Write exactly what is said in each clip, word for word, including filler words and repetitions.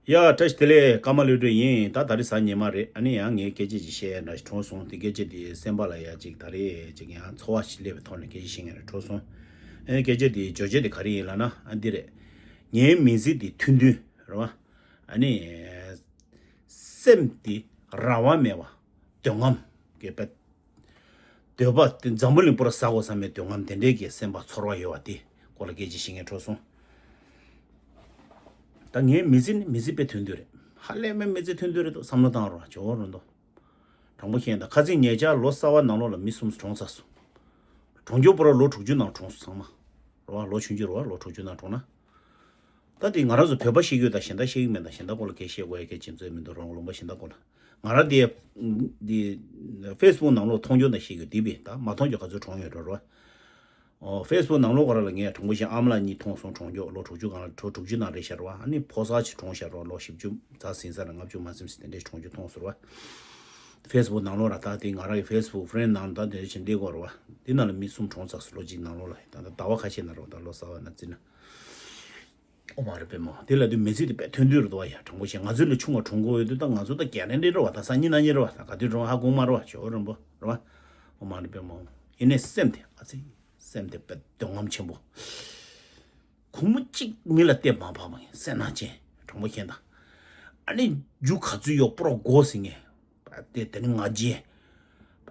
ཡ། བཀྲ་ཤིས་བདེ་ལེགས། ཀརྨ་བློ་གྲོས་ཡིན། ད་ད་རེས་གཟའ་ཉི་མ་རེད། ཨ་ནི་ཡང་ངས་སྐད་ཆ་ཅིག་བཤད་ཡ་འདྲ་ཞིག་གྲོངས་སོང་། དེ་སྐད་ཆ་དེ་སེམས་པ་ལ་ཡ་ཅིག་ད་རེས་ཅིག་ཡང་ཚོར་བ་ཞིག་སླེབས་པའི་ཐོག་ནས་སྐད་ཆ་བཤད་མཁན་རེད། གྲོངས་སོང་། ཨ་ནི་སྐད་ཆ་དེ་བརྗོད་བྱ་དེ་ག་རེ་ཡིན་ལབ་ན། ཨ་འདི་རེད། ངའི་མི་ཚེ་འདི་ཐུང་ཐུང་རེད་བ། ཨ་ནི་སེམས་འདི་རང་དབང་མེད་པ། འདོད་རྔམ་གྱི་དཔེ། འདོད་པ་དེ་འཛམ་བུ་གླིང་པུ་ར་ཟ་དགོས་བསམ་པའི་འདོད་རྔམ་དེ་འདྲའི་གི་སེམས་པ་ཚོར་བ་ཡོད་པ་དེ་སྐོར་ལ་སྐད་ཆ་བཤད་མཁན་གྲོངས་སོང་། ད་ངའི་མི་ཚེ་ནི་མི་ཚེ་དཔེ་ཐུང་ཐུང་རེད། ཧ་ལས་པའི་མི་ཚེ་ཐུང་ཐུང་རེད་འདུག། བསམ་བློ་བཏང་རོགས། ཇོ་བོ་རོན་དོ། དྲང་པོ་བཤད་ད། ཁ་སང་ཉེ་ཆར་ལོ་གསར་བ་ནང་ལོགས་ལ་མི་གསུམ་གྲོངས་ཚར་སོང་། གྲོངས་རྒྱུ་པོ་ར་ལོ་དྲུག་ཅུ་ནང་གྲོངས་སོང་ཚང་མ། རེད་བ། ལོ་ཆུང་ཆུང་རེད་བ། ལོ་དྲུག་ཅུ་ནང་གྲོངས་ན། ད་དེ་ང་རང་ཚོ་བོད་པ་བཤད་རྒྱུ་དང་གཞན་དག་བཤད་ཀྱི་མེད། ད་གཞན་དག་སྐོར་ལ་སྐད་བཤད་དགོས་ཡ་སྐད་ཅིག་ཚོད་མི་འདུག། རོང་ལུང་པ་གཞན་དག་སྐོར་ལ། ང་རང་དེ་དེ་ཕེ་སི་བུག་ནང་ལོགས་མཐོང་རྒྱུ་དང་བཤད་རྒྱུ་དེ་བས། ད་མ་མཐོང་རྒྱུ་ག་ཚོད་གྲོངས་ཡོད་འགྲོ་རོ། ཨོ། ཕེ་སི་བུག་ནང་ལོགས་སྐོར་ལ་ངས་དྲང་པོ་བཤད་ཨ་མ་ལགས་གཉིས་མཐོང་སོང་། གྲོངས་རྒྱུ་ལོ་དྲུག་ཅུ་གང་ལ་ལོ་དྲུག་ཅུ་ནང་རེད་ཤག་རོ། ཨ་ནི་ཕོ་གསར་ཅིག་གྲོངས་ཤག་རོ། ལོ་བཞི་བཅུ་རྩ་ཟིན་ས་ལ་ལྔ་བཅུ་མ་ཟིན་ས་དེ་འདྲས་གྲོངས་རྒྱུ་མཐོང་སོང་རོ། ཕེ་སི་བུག་ནང་ལོགས་ལ། ད་དེ་ང་རང་གི་ཕེ་སི་བུག་ཕི་རེན་ནང་ད་དེ་འདྲས་བྱེད་འདི་གོ་རོ། དེ་ནང་ལ་མི་གསུམ་གྲོངས་ཚར་སོང་། ལོ་གཅིག་ནང་ལོགས་ལ། ད་ད་ཟླ་བ་ཁ་ཤས་ན་རོ། ད་ལོ་གསར་བ་ན་རྩིས་ན། ཨོ་མ་རེད་པས་མོ། དེ་ལ་དུས་མི་ཚེ་དེ་དཔེ་ཐུང་ཐུང་རེད་འདུག་བ་ཡ། དྲང་པོ་བཤད་ང་ཚོ་ལས་ཆུང་བ་གྲོངས་དགོས་ཡོད་དུས། ད་ང་ཚོ་ད་རྒན་རེ་རེད་བ། ད་སང་ཉིན་གནངས་ཉིན་རེད་བ། ད་ག་དུས་གྲོངས་ཧ་གོ་མ་རེད་བ། ཇོ་བོ་རོན་པོ་རེད་བ། ཨོ་མ་རེད་པས་མོ། ཡིན་ནའི་སེམས་དེ་ཨ་ཙི། སེམས་དེ་དཔེ་འདོད་རྔམ་ཆེན་པོ། ཁོ་མོ་གཅིག་མི་ལ་སྟེར་མ་ཕོད་པ་ཡིན། སེར་སྣ་ཅན། དྲང་པོ་བཤད་ད། ཨ་ནི་རྒྱུ་ག་ཚོད་ཡོད་པོ་རོ་དགོས་ཟེར་མཁན། དེ་དེ་ནི་ང་རྒྱལ།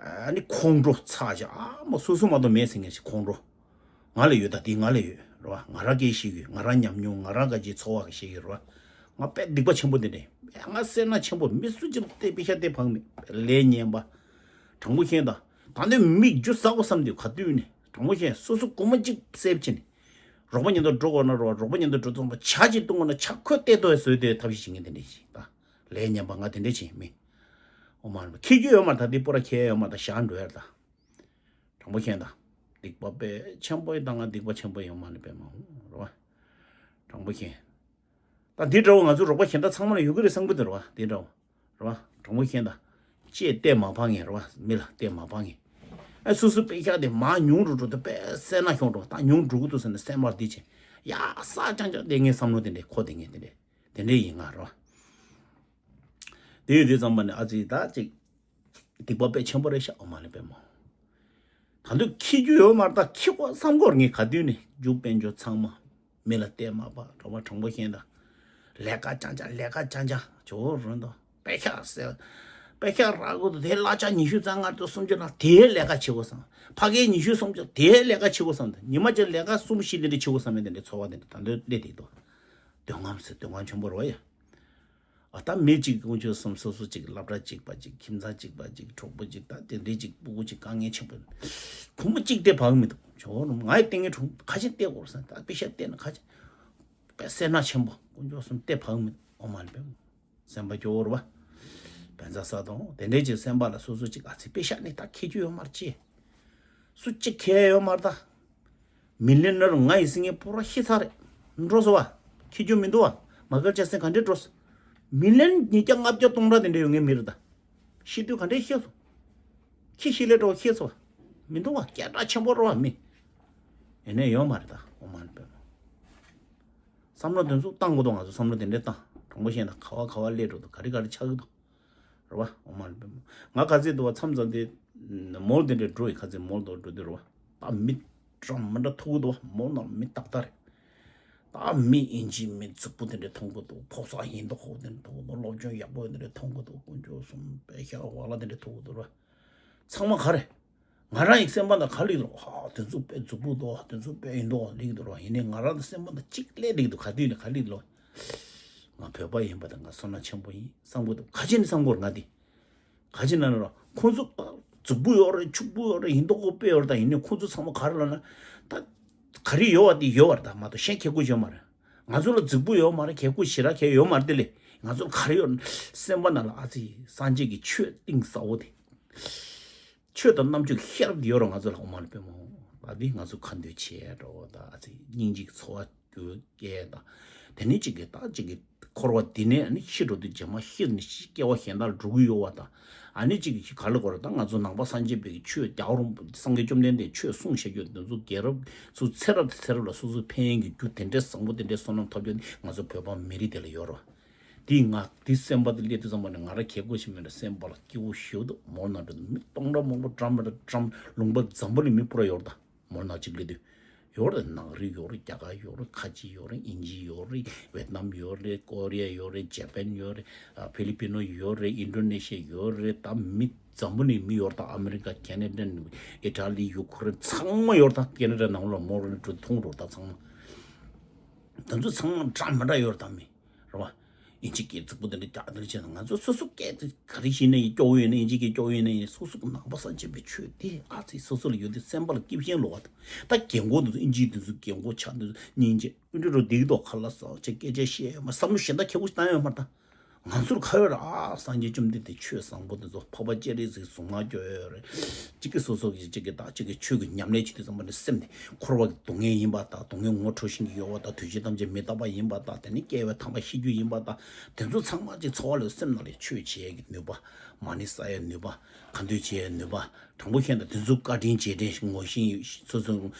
ཨ་ནི་ཁོང་ཁྲོ་ཚ་ཅག། ཨ་མ་སོ་སོ་མ་གཏོགས་མེད་ཟེར་མཁན་ཞིག་ཁོང་ཁྲོ། ང་ལ་ཡོད། ད་དེ་ང་ལ་ཡོད་རེད་བ། ང་རང་སྐད་ཤེས་ཡོད། ང་རང་ཉམས་མྱོང་། ང་རང་ག་ཅིག་ཚོར་བ་ཤེས་ཡོད་རེད་བ། ང་དཔེ་སྡིག་པ་ཆེན་པོ་དེ་འདྲས། ང་སེར་སྣ་ཆེན་པོ། མི་སུ་གཅིག་ལ་སྟེར་པའི་ཤ་སྟེར་ཕངས་མེད། ལས་ངན་པ། དྲང་པོ་བཤད་ད། ད་ནི་མིག་རྒྱུ་ཟ་དགོས་བསམ་དུས་ག་དུས་ནས། དྲང་པོ་བཤད། སོ་སོ་རྐུན་མ་གཅིག་བསད་ཕྱིན་ནས། རོགས་པ་མཉམ་དུ་འགྲོ་དགོས་ན་རོགས། རོགས་པ་མཉམ་དུ་འགྲོ་ཙམ་པ་ཇ་གཅིག་བཏུང་དགོས་ན་ཇ་ཁོས་སྟེར་དོ་བཟོས་ཏེ་ཐབས་ཤེས་བྱེད་མཁན་དེ་འདྲས་ཤིག་ད། ལས་ངན་པ་ང་དེ་འདྲས་བྱེད་མི། ཨོ་མ་རེད་པས། ཁྱེད་རྒྱུ་ཡོད་མ་རེད། ད་འདི་པོ་ར་ཁྱེད་ཡོད་མ་རེད། ད་བཞག་འགྲོ་ཡ་རེད་ད། དྲང་པོ་བཤད་ད། སྡིག་པ་དཔེ་ཆེན་པོ་ཡིན་ད། ང་སྡིག་པ་ཆེན་པོ་ཡོད་མ་རེད་པས་མ། རེད་བ། དྲང་པོ་བཤད། ད་འདི་འདྲ་བོ་ང་ཚོ་རོགས་པ་གཞན་དག་ཚང་མ་ལ་ཡོད་ཀྱི་རེད་བསམ་གྱི་འདུག་རེད་བ། འདི་འདྲ་བོ། རེད་བ། དྲང་པོ་བཤད་ད། ལྕེ་སྟེར་མ་ཕངས་མཁན་རེད་བ། མི་ལ་སྟེར་མ་ཕངས་མཁན། ཨ་སོ་སོ་པེ་ཤག་དེ་མར་ཉུང་རུ་འགྲོ་དུས་དཔེ་སེར་སྣ་ཤོར་འགྲོ། ད་ཉུང་འགྲོ་གི་འདུག་ཟེར་ནས་སེམས་པ་འདི་བྱས། ཡ་ས་ཅང་ཅང་སྟེར་མཁན་བསམ་བློ་དེ་འདྲས་འཁོར་བསྡད་མཁན་དེ་འདྲས། དེ་འདྲས་ཡིན་ང་རེད་བ། དེ་ཡོད་དུས་ཙམ་པ་ནས་ཨ་ཙི་ད་ཅིག་སྡིག་པ་དཔེ་ཆེན་པོ་རེད་ཤག། ཨོ་མ་ལེ་པད་མོ། ད་དུང་འཁྱེར་རྒྱུ་ཡོད་མ་རེད། ད་འཁྱེར་དགོས་བསམ་གྱི་ཡོད་རེད། ངས་ག་དུས་ནས་རྒྱུ་དཔལ་འབྱོར་ཚང་མ་མི་ལ་སྟེར་མ་ཕོད། རོགས་པ་དྲང་པོ་བཤད་ད། ལས་ཀ་རྐྱང་རྐྱང་། ལས་ཀ་རྐྱང་རྐྱང་། ཇོ་བོ་རོན་དོ། པེ་ཤག་ཟེར། པེ་ཤག་རག་གི་འདུག། དེ་གླ་ཆ་ཉི་ཤུ་རྩ་ལྔ་དང་སུམ་ཅུ་ནང་དེའི་ལས་ཀ་བྱེད་དགོས་བསམ། ཕ་གིའི་ཉི་ཤུ་སུམ་ཅུ་དེའི་ལས་ཀ་བྱེད་དགོས་བསམ། ཉི་མ་གཅིག་ལས་ཀ་གསུམ་བཞི་དེ་འདྲ་བྱེད་དགོས་བསམ་ཡ་དེ་འདྲ་ཚོར་བ་དེ་འདྲ་ད་དུང་སླེབས་བསྡད་འདུག། འདོད་རྔམ་ཟེར་འདོད་རྔམ་ཆེན་པོ་རེད་བ་ཡ། ཨ་ད་མི་གཅིག་དཀོན་མཆོག་གསུམ། སོ་སོ་གཅིག་སློབ་གྲྭ་གཅིག་པ་གཅིག་ཁྱིམ་ཚང་གཅིག་པ་གཅིག་གྲོགས་པོ་གཅིག་ད་དེ་འདྲའི་གཅིག་སྤུ་གུ་གཅིག་དཀའ་ངལ་ཆེན་པོ། ཁོ་མོ་གཅིག་སྟེར་ཕོད་མི་འདུག། ཇོ་བོ་རོན་པོ། ང་ཡི་ལྟས་ངན་གྲོངས་ཁ་ཆེ་སྟེར་དགོས་རེད་བསམ། ད་པེ་ཤག་སྟེར་ན་ཁ་ཆེ། པེ་སེར་སྣ་ཆེན་པོ། དཀོན་མཆོག་གསུམ་སྟེར་ཕོད་མི་འདུག། ཨོ་མ་ལེ་པད་མོ། སེམས་པ་སྐྱོ་བོ་རེད་བ། བན་ཚ་ས་དང་དེ་འདྲའི་གཅིག་སེམས་པ་ལ་སོ་སོ་གཅིག་ཨ་ཙི་པེ་ཤག་ནི་ད་འཁྱེར་རྒྱུ་ཡོད་མ་རེད་ཅེས། སུ་གཅིག་འཁྱེར་ཡོད་མ་རེད་ད། མི་ལི་ནར་ང་ཡི་སྲིད་ངའི་པོ་ར་ཤི་ཚར་རེད། འགྲོ་སོང་བ། འཁྱེར་རྒྱུ་མི་འདུག་བ། མ་ཁེལ་ཅག་སན་ག་འདྲས་འགྲོ་སོང་། མི་ལི་ཉིས་བརྒྱ་ལྔ་བརྒྱ་སྟོང་ཕྲག་དེ་འདྲས་ཡོད་མཁན་མི་རེད་ད། ཤི་དུས་ག་འདྲས་ཤི་སོང་། ཁྱི་ཤི་ལས་འགྲོ་ཤི་སོང་བ། མི་འདུག་བ། སྐད་གྲགས་ཆེན་པོ་རེད་བ་མི། ཡིན་ནའི་ཡོད་མ་རེད་ད། ཨོ་མ་ལེ་པད་མོ། བསམ་བློ་དེ་ཚོ་བཏང་དགོས་འདུག། ང་ཚོ་བསམ་བློ་དེ་འདྲས་བཏང་། དྲང་པོ་བཤད་ན་ག་བ་ག་བ་སླེབས་འགྲོ་འདུག། ག་རེ་ག་རེ་ཆགས་ཀྱི་འདུག། རེད་བ། ཨོ་མ་ལེ་པད་མོ། ང་ག་ཚོད་འདུག་བ། མཚམས་མཚམས་དེ་མོལ་དེ་འདྲས་འགྲོ་ཡི། ཁ་ཚོད་མོལ་དུ་འགྲོ་དུས་རེད་བ། ད་མི་འདྲ་མི་འདྲ་ཐུག་གི་འདུག་བ། མོལ་ནང་མི་ཏག་ཏག་རེད། ད་མི་ཨིན་ཇི་མི་རྫིག་པོ་དེ་འདྲས་མཐོང་གི་འདུག། ཕོ་གསར་ཡིན་མདོག་ཁ་པོ་དེ་འདྲས་མཐོང་གི་འདུག། སློབ་སྦྱོང་ཡག་པོ་དེ་འདྲས་མཐོང་གི་འདུག། དཀོན་མཆོག་གསུམ། པེ་ཤག་ཝ་ལ་དེ་འདྲས་མཐོང་གི་འདུག་རེད་བ། ཚང་མ་ག་རེ། ང་རང་ཡི་སེམས་པ་ནང་ག་སླེབས་འདུག། ཧ། དེ་ཚོ་དཔེ་རྫིག་པོ་འདུག། དེ་ཚོ་དཔེ་ཡིན་མདོག་སླེབས་འདུག་ར། ཡིན་ནའི་ང་རང་གི་སེམས་པ་ནང་གཅིག་སླེབས་འདུག། ག་དུས་ནས་ག་སླེབས་འདུག། ང་བོད་པ་ཡིན་པ་དང་ང་བསོད་ནམས་ཆེན་པོ་ཡིན་བསམ་གྱི་འདུག། ག་ཅི་ནས་བསམ་གྱི་ཡོད་རེད་ང་དེ། ག་ཅི་ན་ལ་ར་ཁོང་ཚོ་ད་རྫིག་པོ་ཡོད་རེད། ཕྱུག་པོ་ཡོད་རེད། ཡིན་མདོག་ཁ་པོ་དཔེ་ཡོད་རེད། ད་ཡིན་ནའི་ཁོང་ཚོ་ཚང་མ་ག་རེ་ལབ་ན། ད་ག་རེ་ཡོད་པ་དེ་ཡོད་པ་རེད། ད་མ་གཏོགས་གཞན་ཁེ་ཁུ་ཡོད་མ་རེད། ང་ཚོ་ལ་རྫིག་པོ་ཡོད་མ་རེད། ཁེ་ཁུ་ཞེ་དྲག་གང་ཡང་ཡོད་མ་རེད། དེ་ལས་ང་ཚོ་ལ་ག་རེ་ཡོད། སེམས་པ་ནང་ལ་ཨ་ཙི་སངས་རྒྱས་ཀྱི་ཆོས་གཏིང་ཟབ་པོ་དེ། ཆོས་དང་རྣམ་དཔྱོད་ཤེས་རབ་དེ་ཡོད་རེད་ང་ཚོ་ལ། ཨོ་མ་ལེ་པད་མོ། ད་འདི་ང་ཚོ་ཁ་འདོན་བྱེད་འགྲོ་བ་དང་། ཨ་ཙི་སྙིང་རྗེ་གི་ཚོར་བ་རྒྱུ་སྐྱེ་དང་། དེ་ནས་གཅིག་གིས་ད་གཅིག་གིས་འཁོར་བ་འདི་ནས་ཨ་ནི་ཤི་འགྲོ་དུས་རྗེས་མ་ཤི་ནས་སྐྱེ་བ་གཞན་དག་ལ་འགྲོ་གི་ཡོད་པ་དང་། ཨ་ནི་གཅིག་གིས་ག་ལ་གོ་ར། ད་ང་ཚོ་ནང་པ་སངས་རྒྱས་པའི་ཆོས། རྒྱལ་བ་རིན་པོ་སངས་རྒྱས་བཅོམ་ལྡན་འདས་ཆོས་གསུངས་བཞག་རྒྱུ་དེ་ཚོ་རྒྱལ་རབས་ཚོ་ཚེ་རབས་དང་ཚེ་རབས་ལ་སོ་སོ་ཕན་ཡོན་གྱི་རྒྱུ་དེ་འདྲའི་བཟང་པོ་དེ་འདྲའི་བསོད་ནམས་ཐོབ་རྒྱུ་ནི་ང་ཚོ་བོད་པ་མི་རིགས་དེ་ལ་ཡོད་རེད། དེ་ང་དེ་སེམས་པ་དེ་སླེབས་དུས་ཙམ་པ་ནས་ང་རང་ཁེ་གོ་ཞིག་མེད་ན་སེམས་པ་ལ་སྐྱིད་པོ་ཞེ་པོ་འདུག་མོ་ན་འགྲོ་མི་སྟོང་ཕྲག་མང་པོ་འགྲམ་མི་འགྲམ་ལུང་པ་འཛམ་བུ་གླིང་མི་སྤུ་ར་ཡོད་རེད་ད། མོ་ན་གཅིག་སླེབས་དུས་ཡོད་རེད། ནག་རིགས་ཡོད་རེད། རྒྱ་གར་ཡོད་རེད། ཁ་ཆེ་ཡོད་རེད། དབྱིན་ཇི་ཡོད་རེད། ཝེད་ནམ་ཡོད་རེད། ཀོ་རི་ཡ་ཡོད་རེད། ཇ་པན་ཡོད་རེད། ཨ་ཕི་ལི་པི་ནོ་ཡོད་རེད། ཨིན་ཌོ་ནེ་ཤི་ཡ་ཡོད་རེད། ད་མི་འཛམ་བུ་གླིང་མི་ཡོད་རེད་ད། ཨ་མི་རི་ཀ་ཁེ་ན་ཌ་ཨི་ཊ་ལི་ཡུ་ཁུ་རེན་ཚང་མ་ཡོད་རེད་ད། ཁེ་ན་ཌ་ནང་ལ་མོ་རེ་འགྲོ་མཐོང་འགྲོ་ད་ཚང་མ། དེ་ཚོ་ཚང་མ་འདྲ་མི་འདྲ་ཡོད་རེད་ད་མི། རེད་བ། ཨིན་ཇི་སྐད་རྫིག་པོ་དེ་འདྲ་རྒྱག་དེ་འདྲ་བྱས་ན་ང་ཚོ་སོ་སོ་སྐད་དེ་ག་རེ་ཤེས་ན་ཡིན། སྐྱོ་བོ་ཡིན་ན་ཨིན་ཇི་སྐད་སྐྱོ་བོ་ཡིན་ན་ཡིན། སོ་སོ་གི་ནང་པ་སངས་རྒྱས་པའི་ཆོས་དེ་ཨ་ཙི་སོ་སོ་ལ་ཡོད་དུས་སེམས་པ་ལ་སྐྱིད་ཤེས་ལོག་པ་དང་། ད་རྒན་གོག་དེ་ཚོ་ཨིན་ཇི་དེ་ཚོ་རྒན་གོག་ཆགས་དེ་ཚོ་སྙིང་རྗེ་འུ་འདྲ་རུ་བསྡད་ཀྱི་འདུག་ཁ་ལག་ཟ་བྱས་སྐད་ཆ་བཤད་ཡོད་མ། བསམ་བློ་གཞན་དག་ཁྱེད་ཀོ་ཞིག་བཏང་ཡོད་མ་རེད་ད། ང་ཚོར་ཁ་ཡོད་ར། ཨ་སངས་རྒྱས་བཅོམ་ལྡན་འདས་ཆོས་བཟང་པོ་དེ་ཚོ་འཕགས་པ་སྤྱན་རས་གཟིགས་གཟུངས་སྔགས་སྐྱོར་ཡོད་རེད། གཅིག་གིས་སོ་སོ་གིས་གཅིག་གིས་དང་གཅིག་གིས་ཆོས་ཀྱི་ཉམས་ལེན་བྱེད་དུས་ཙམ་པ་ནས་སེམས་དེ་འཁོར་བ་གི་སྡུག་བསྔལ་ཡིན་པ་དང་། སྡུག་བསྔལ་ངོ་འཕྲོད་ཤེས་ཀྱི་ཡོད་པ་དང་། དོན་བྱེད་ཐམས་ཅད་མི་རྟག་པ་ཡིན་པ་དང་། དེ་ནི་སྐྱེ་བའི་ཐ་མ་ཤི་རྒྱུ་ཡིན་པ་དང་། དེ་ཚོ་ཚང་མ་གཅིག་ཚོར་བ་ལ་སེམས་ནང་ལ་ཆོས་བྱེད་ཡས་ཀྱི་ནུས་པ། མ་ཎི་བསགས་ཡས་ནུས་པ། ག་འདོད་བྱེད་ཡས་ནུས་པ། དྲང་པོ་བཤད་ན་དེ་ཚོ་བཀའ་དྲིན་རྗེས་དྲན་ངོ་ཤེས་སོ་སོ་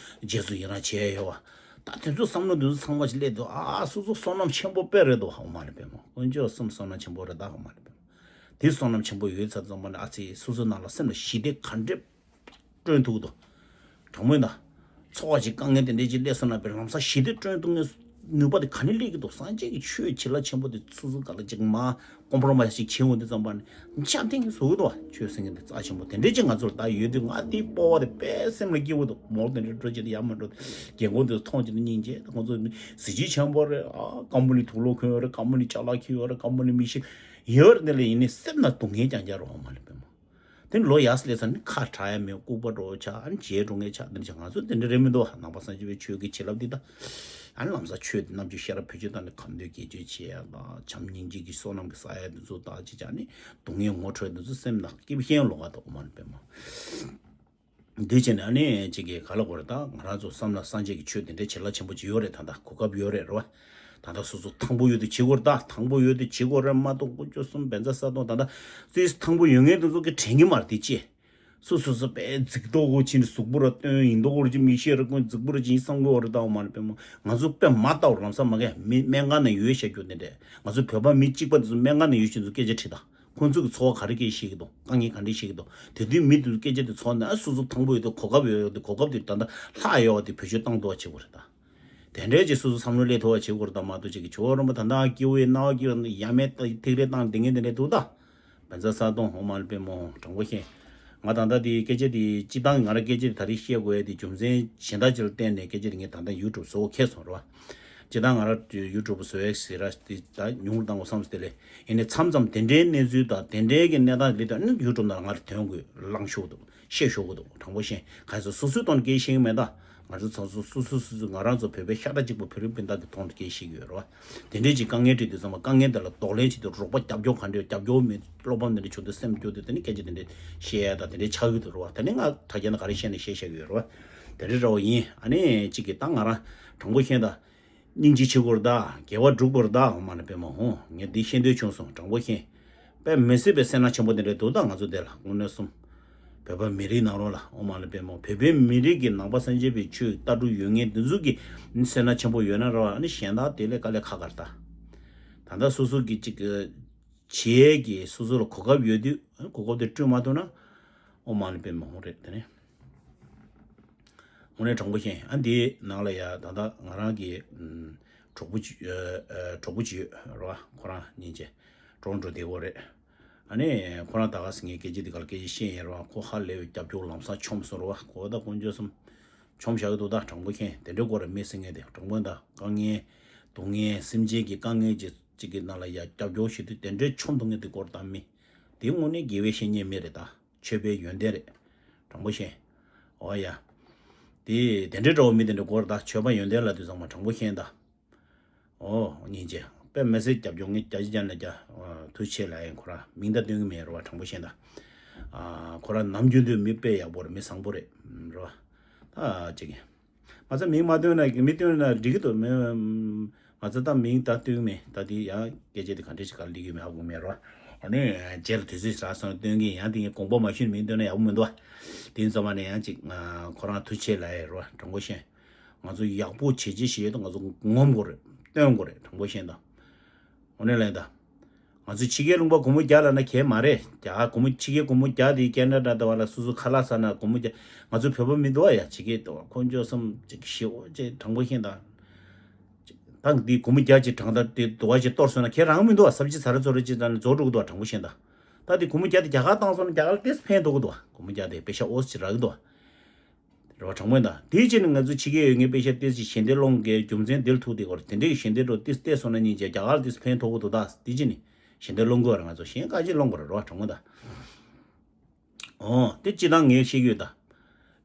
རྗེས་སུ་ཡི་རང་བྱེད་ཡས་ཡོད་པ། ད་དེ་ཚོ་བསམ་བློ་དེ་ཚོ་ཚང་མ་ཞིག་སླེབས་དུས་ཨ་སོ་སོ་བསོད་ནམས་ཆེན་པོ་དཔེ་རེད་འདུག་ཧ་མ་ལས་པས་མོ། དཀོན་མཆོག་གསུམ་བསོད་ནམས་ཆེན་པོ་རེད་ད་ཧ་མ་ལས་པས་མོ། དེ་བསོད་ནམས་ཆེན་པོ་ཡོད་ཚར་ཙམ་པ་ནི་ཨ་ཙི་སོ་སོ་ནང་ལ་སེམས་ལ་ཞི་བདེ་ག་འདྲས་སྐྲུན་ཐུབ་ཀྱི་འདུག་དྲང་མོ་ཡིན་ད། ཚོར་བ་ཞིག་དཀའ་ངལ་དེ་འདྲས་ཅིག་སླེབས་སོང་ན་པའི་ལམ་སང་ཞི་བདེ་སྐྲུན་ཐུབ་ངེས་ནུས་པ་དེ་ག་ནས་སླེབས་ཀྱི་འདུག་སངས་རྒྱས་ཀྱི་ཆོས་བྱིན་རླབས་ཆེན་པོ་དེ་སོ་སོ་ག་ལ་ཅིག་མ་ཀོམ་པོ་རོ་མའི་ཞིག་བྱེད་འོང་དུས་ཙམ་པ་ནི་འཇམ་ཐིང་ངེ་བཟོ་གི་འདུག་ཆོས་ཟེར་མཁན་དེ་རྩ་ཆེན་པོ་དེ་འདྲས་ཅིག་ང་ཚོར་ད་ཡོད་དུས་ང་དེའི་སྤོབས་པ་དེ་དཔེ་སེམས་ལ་སྐྱིད་པོ་འདུག་མོར་དེ་འདྲས་འགྲོ་བྱེད་དུ་ཡ་མ་འགྲོ། རྒན་གོག་དེ་མཐོང་བྱེད་དུ་སྙིང་རྗེ། ཁོང་ཚོ་གཟི་བརྗིད་ཆེན་པོ་རེད། ཨ་ཀམ་པོ་ལི་དུག་ལོག་གྱོན་ཡོད་རེད། ཀམ་པོ་ལི་ཅ་ལག་གྱོན་ཡོད་རེད། ཀམ་པོ་ལི་མི་ཤེས་ཡོད་རེད། དེ་ལ་ཡིན་ནའི་སེམས་ནང་སྡུག་བསྔལ་རྐྱང་རྐྱང་རེད་ཧ་མ་ལས་པས་མོ། དེ་ནི་ལོ་ཡག་སླེབས་ཚར་ནི་ཁ་གྲག་ཡ་མེད། ལྐུགས་པ་འགྲོ་ཆགས། ཨ་ནི་བརྗེད་འགྲོ་ངེས་ཆགས། དེ་འདྲ་ཆགས། ང་ཚོ་དེ་འདྲ་རེད་མི་འདུག་ནང་པ་སངས་རྒྱས་པའི་ཆོས་ཀྱི་བྱིན་རླབས་འདི་དང་། ཨ་ནི་ལམ་སང་ཆོས་དེ་རྣམ་དཔྱོད་ཤེས་རབ་བེད་སྤྱོད་བཏང་ནས་ཁ་འདོན་དགེ་སྦྱོར་བྱེད་ཡ་དང་། བྱམས་སྙིང་རྗེ་གི་བསོད་ནམས་ཀྱི་བསགས་ཡ་དེ་ཚོ་དག་ཅིག་བྱས་ནས་སྡུག་བསྔལ་ངོ་འཕྲོད་དེ་ཚོ་སེམས་ནང་སྐྱིད་པོ་ཤེས་ལོག་ག་འདུག་མ་ནི་པས་མོ། འདི་བྱས་ནས་ཨ་ནི་གཅིག་གིས་ག་ལ་གོ་རེད། ད་ང་རང་ཚོ་བསམ་ན་སངས་རྒྱས་ཀྱི་ཆོས་དེ་འདྲའི་བྱིན་རླབས་ཆེན་པོ་ཅིག་ཡོད་རེད། ད་ལྟ་གོ་སྐབས་ཡོད་རེད། རེད་བ། ད་ལྟ་སོ་སོ་ཐང་པོ་ཡོད་དུས་བྱེད་དགོས་རེད། ད་ཐང་པོ་ཡོད་དུས་བྱེད་དགོས་རེད་མ་གཏོགས་དཀོན་མཆོག་གསུམ་བཛྲ་ས་ཏྭ་ད་ལྟ་སུས་ཐང་པོ་ཡོད་མཁན་དེ་ཚོ་གི་དྲན་གྱི་མ་རེད། དེ་ཅི་སོ་སོ་སོ་དཔེ་རྫིག་མདོག་གོ་ཕྱིན་གཟུགས་པོ་ར་སྟོན་ཡིན་མདོག་གོ་ཅི་མི་ཤེས་ར་ཀུན་རྫིག་པོ་ར་ཅི་བསམ་དགོས་རེད། ད་འོ་མ་རེད་པས་མོ། ང་ཚོ་དཔེ་མ་ལྟ་བར་ལམ་སང་མ་གས་མི་སྨན་ཁང་ནང་ཡོད་བཤད་རྒྱུ་དེ་འདྲས། ང་ཚོ་བོད་པ་མི་གཅིག་པ་དེ་ཚོ་སྨན་ཁང་ནང་ཡོད་བཞིན་དུ་སྐད་ཆ་དྲིས་དང་། ཁོང་ཚོ་གི་ཚོར་བ་ག་རེ་སྐྱེ་ཤེས་ཀྱི་འདུག་དཀའ་ངལ་ག་འདྲ་ཤེས་ཀྱི་འདུག་དེ་དུས་མི་དེ་ཚོ་སྐད་ཆ་དེ་ཚོར་ནས་ཨ་སོ་སོ་ཐང་པོ་ཡོད་དུས་གོ་སྐབས་ཡོད་ཡོད་དུས་གོ་སྐབས་དེ་ད་ལྟ་ལྷག་ཡོད་པ་དེ་བེད་སྤྱོད་བཏང་ཐུབ་པ་བྱེད་དགོས་རེད་ད། དེ་འདྲའི་ཅིག་སོ་སོ་བསམ་བློ་སླེབས་ཐུབ་པ་བྱེད་དགོས་རེད་ད། མ་གཏོགས་ཅིག་གི་ཇོ་བོ་རིན་པོ་ད་ལྟ་སྐྱེ་བོའི་སྣང་བ་སྐྱེ་བ་ཡ་མེད་ད་ཐིག་རེ་བཏང་བསྡད་མཁན་དེ་འདྲ་འདུག་ད། བཛྲ་ས་ཏྭ་འོ་མ་ལ་པད་མོ་དྲང་པོ་བཤད། ང་ད་ལྟ་དེ་སྐད་ཆ་དེ་སྤྱི་བཏང་ང་རང་སྐད་ཆ་དེ་ད་རེས་བཤད་དགོས་ཡ་དེ་རྒྱུ་མཚན་གཞན་དག་ཅིག་ལ་བརྟེན་ནས་སྐད་ཆ་དེ་ངས་ད་ལྟ་ཡུ་ཊུབ་བཟོ་འཁེལ་སོང་རེད་བ། སྤྱི་བཏང་ང་རང་ཡུ་ཊུབ་བཟོ་ཡ་ཟེར་ར་དེ་ད་ཉུང་རུ་བཏང་དགོས་བསམ་སོང་། དེ་ལས་ཡིན་ནའི་མཚམས་མཚམས་དེ་འདྲའི་གནས་ཚུལ་དང་དེ་འདྲའི་གི་གནས་སྟངས་ལ་ད་ནི་ཡུ་ཊུབ་ནང་ང་རང་ཐོན་དགོས་ལངས་ཤོག་འདུག་བཤད་ཤོག་གི་འདུག་དྲང་པོ་བཤད། ག་ཚོད་སོ་སོའི་ཐོག་ནས་སྐད་ཆ་བཤད་ཀྱི་མེད་ད། ང་ཚོ་ཚང་སོ་སོ་སོ་སོ་ང་རང་ཚོ་བོད་པའི་ཤ་ཁྲག་གཅིག་པ་བོད་རིགས་སྤུན་ཟླ་གི་ཐོག་ནས་སྐད་ཆ་བཤད་ཀྱི་ཡོད་རེད་བ། དེ་འདྲས་ཀྱི་དཀའ་ངལ་འཕྲད་དུས་ཙམ་པ་དཀའ་ངལ་དེ་ལ་གདོང་ལེན་བྱེད་དུས་རོགས་པ་རྒྱབ་སྐྱོར་ག་འདྲས་རྒྱབ་སྐྱོར་མེད། བློ་ཕམ་དེ་འདྲས་བྱུང་དུས་སེམས་སྐྱོ་དུས་དེ་ནི་སྐད་ཆ་དེ་འདྲས་བཤད་ཡ་ད་དེ་འདྲས་ཆགས་ཀྱི་འདུག་རེད་བ། དེ་ནི་ང་དྲ་རྒྱ་ནང་ག་རེ་བཤད་ནས་བཤད་བཤད་ཀྱི་ཡོད་རེད་བ། དེ་འདྲས་འདྲ་བོ་ཡིན། ཨ་ནི་གཅིག་གིས་ད་ང་རང་དྲང་པོ་བཤད་ད། སྙིང་རྗེ་བྱེད་དགོས་རེད་ད། དགེ་བ་སྒྲུབ་དགོས་རེད་ད། འོ་མ་ནི་པད་མ་ཧོ། ངས་འདི་ཤེས་འདོད་བྱུང་སོང་། དྲང་པོ་བཤད། དཔེ་མི་སྲིད་པའི་སེར་སྣ་ཆེན་པོ་དེ་འདྲ་འདུག་ད་ང་ཚོ་འདི་ལ་དངོས་གནས་སོང་། བོད་པ་མི་རིགས་ནང་ལོགས་ལ་འོ་མ་ལ་པད་མོ་བོད་པའི་མི་རིགས་ཀྱི་ནང་པ་སངས་རྒྱས་པའི་ཆོས་ལྟ་གྲུབ་ཡོད་མཁན་འདི་ཚོ་གི་སེར་སྣ་ཆེན་པོ་ཡོད་ན་ར་བ། ཨ་ནི་གཞན་དག་དེ་ལས་དཀའ་ལས་ཁག་ག་རེད་ད། ད་ལྟ་སོ་སོ་གི་གཅིག་གི་བྱེད་ཀྱི་སོ་སོ་ལ་གོ་སྐབས་ཡོད་དུས་གོ་སྐབས་དེ་བསྐྲུན་མ་ཐུབ་ན་འོ་མ་ལ་པད་མོ་ཧོ་རེད་དེ་ནས། དངོས་གནས་དྲང་པོ་བཤད། ཨ་འདིའི་ནང་ལ་ཡ་ད་ལྟ་ང་རང་གི་ཨམ་གྲོགས་པོ་ཅིག་ཨ་ཨ་གྲོགས་པོ་ཅིག་ཡོད་རེད་བ། ཁོ་རང་སྙིང་རྗེ་ཊོ་རོན་ཊོ་བསྡད་ཡོད་རེད། ཨ་ནི་ཁོ་རང་ད་ག་སེ་ངས་སྐད་ཆ་འདི་ག་ལ་སྐད་ཆ་བཤད་ཡིན་རེད་བ། ཁོ་ཧ་ལས་པའི་རྒྱབ་སྐྱོར་ལམ་སང་ཆོམས་སོང་རེད་བ། ཁོ་ད་དཀོན་མཆོག་གསུམ་ཆོམས་བཞག་གི་འདུག་ད་དྲང་པོ་བཤད། དེ་འདྲའི་སྐོར་ལ་མི་ཟེར་མཁན་དེ་དྲང་པོ་ད་དཀའ་ངལ་སྡུག་བསྔལ་སེམས་ཅན་གྱི་དཀའ་ངལ་ཅིག་ཅིག་གི་ནང་ལ་ཡ་རྒྱབ་སྐྱོར་བྱེད་དུས་དེ་འདྲའི་ཆོམས་འདུག་མཁན་དེ་སྐོར་ད་མི་དེ་དངོས་གནས་དགེ་བའི་བཤེས་གཉེན་མི་རེད་ད། ཆོས་པའི་ཡོན་ཏན་རེད། དྲང་པོ་བཤད། འོ་ཡ། དེ་དེ་འདྲའི་འདྲ་བོ་མི་དེ་འདྲ་སྐོར་ད་ཆོས་པ་ཡོན་ཏན་ལབ་དུས་ཚང་མ་དྲང་པོ་བཤད་ད། འོ་སྙིང་རྗེ། དཔེ་མི་སྲིད་རྒྱབ་སྐྱོར་ངས་རྒྱ་ཆེ་རྒྱ་ལ་རྒྱ། ཐུགས་རྗེ་ཆེ་ལབ་ཡིན། ཁོ་རང་མིང་ད་སྟོན་གི་མེད་རེད་བ། དྲང་པོ་བཤད་ད། ཁོ་རང་ནམ་རྒྱུན་དུ་མི་དཔེ་ཡག་པོ་རེད། མི་བཟང་པོ་རེད། རེད་བ། ད་ཅིག་མ་ཚད་མིང་མ་བཏོན་ན་མི་བཏོན་ན་འགྲིག་གི་འདུག་མི་མ་ཚད་ད་མིང་ད་བཏོན་མེད། ད་དེ་ཡང་སྐད་ཆ་དེ་ག་འདྲ་ཞིག་ག་ལ་སླེབས་ཀྱི་མེད་ཧ་གོ་མེད་རོ། ཨ་ནི་རྗེས་ལ་དུས་ཚོད་ཟ་སོང་བཏོན་གི། ཡང་དེ་ངས་དགོངས་པ་མ་ཞུས་ན་མིང་བཏོན་ན་ཡག་པོ་མི་འདུག་བ། དེ་ཡིན་ཙམ་པ་ནས་ཡང་ཅིག་ཁོ་རང་ཐུགས་རྗེ་ཆེ་ལབ་ཡས་རོ། དྲང་པོ་བཤད། ང་ཚོ་ཡག་པོ་བྱེད་ཅི་ཞེས་ད་ང་ཚོ་ངོམ་དགོས་རེད། བཏོན་དགོས་རེད། དྲང་པོ་བཤད་ད། འོ་ནས་ལན་ད། ང་ཚོ་ཕྱི་རྒྱལ་ལུང་པ་སྒོར་མོ་བརྒྱ་ལབ་ན་གལ་མ་རེད། རྒྱ་སྒོར་མོ་ཕྱི་རྒྱལ་སྒོར་མོ་བརྒྱ་དེ་ཁེ་ན་ཌ་དེ་བ་ལ་སོ་སོ་ཁ་ལག་ཟ་ན་སྒོར་མོ་བརྒྱ། ང་ཚོ་བོད་པ་མི་འདུག་བ་ཡ། ཕྱི་རྒྱལ་དུ་བ་ཁོང་ཚོ་བསམ་ཅིག་ཞེ་པོ་ཅིག་དྲང་པོ་བཤད་ད། ད་འདི་སྒོར་མོ་བརྒྱ་ཅིག་དྲང་ད་དེ་དུ་བ་ཅིག་གཏོར་སོང་ན་ཁྱེད་རང་མི་འདུག་བ། སབ་ཇི་ཟ་ར་ཚོ་ར་ཅིག་ད་ནི་རྫོགས་འགྲོ་གི་འདུག་བ། དྲང་པོ་བཤད་ད། ད་དེ་སྒོར་མོ་བརྒྱ་དེ་རྒྱ་གར་བཏང་སོང་ན་རྒྱ་གར་ཏིས་ཕན་ཐོགས་གི་འདུག་བ། སྒོར་མོ་བརྒྱ་དེ་པེ་ཤ་ཨོ་ཙི་ཅིག་རག་གི་འདུག་བ། རེད་བ། དྲང་པོ་ཡིན་ད། དེའི་ཕྱིར་ནི་ང་ཚོ་ཕྱི་རྒྱལ་ཡོད་མཁན་པེ་ཤ་ཏིས་ཅིག་ཞལ་འདེབས་སློང་མཁན་རྒྱུ་མཚན་དེ་ལ་ཐུག་དེ་གོ་རེད། དེ་འདྲའི་ཞལ་འདེབས་འགྲོ་ཏིས་ཏེ་སོང་ན་སྙིང་རྗེ། རྒྱ་གར་ཏིས་ཕན་ཐོགས་གི་འདུག་ད། དེ་ཕྱིར་ནི་ཞལ་འདེབས་སློང་དགོས་རེད། ང་ཚོ་གཞན་ག་ཅིག་སློང་དགོས་རེད། རེད་བ། དྲང་པོ་ད། ཨོ་དེ་སྤྱི་བཏང་ངས་བཤད་ཀྱི་ཡོད་ད།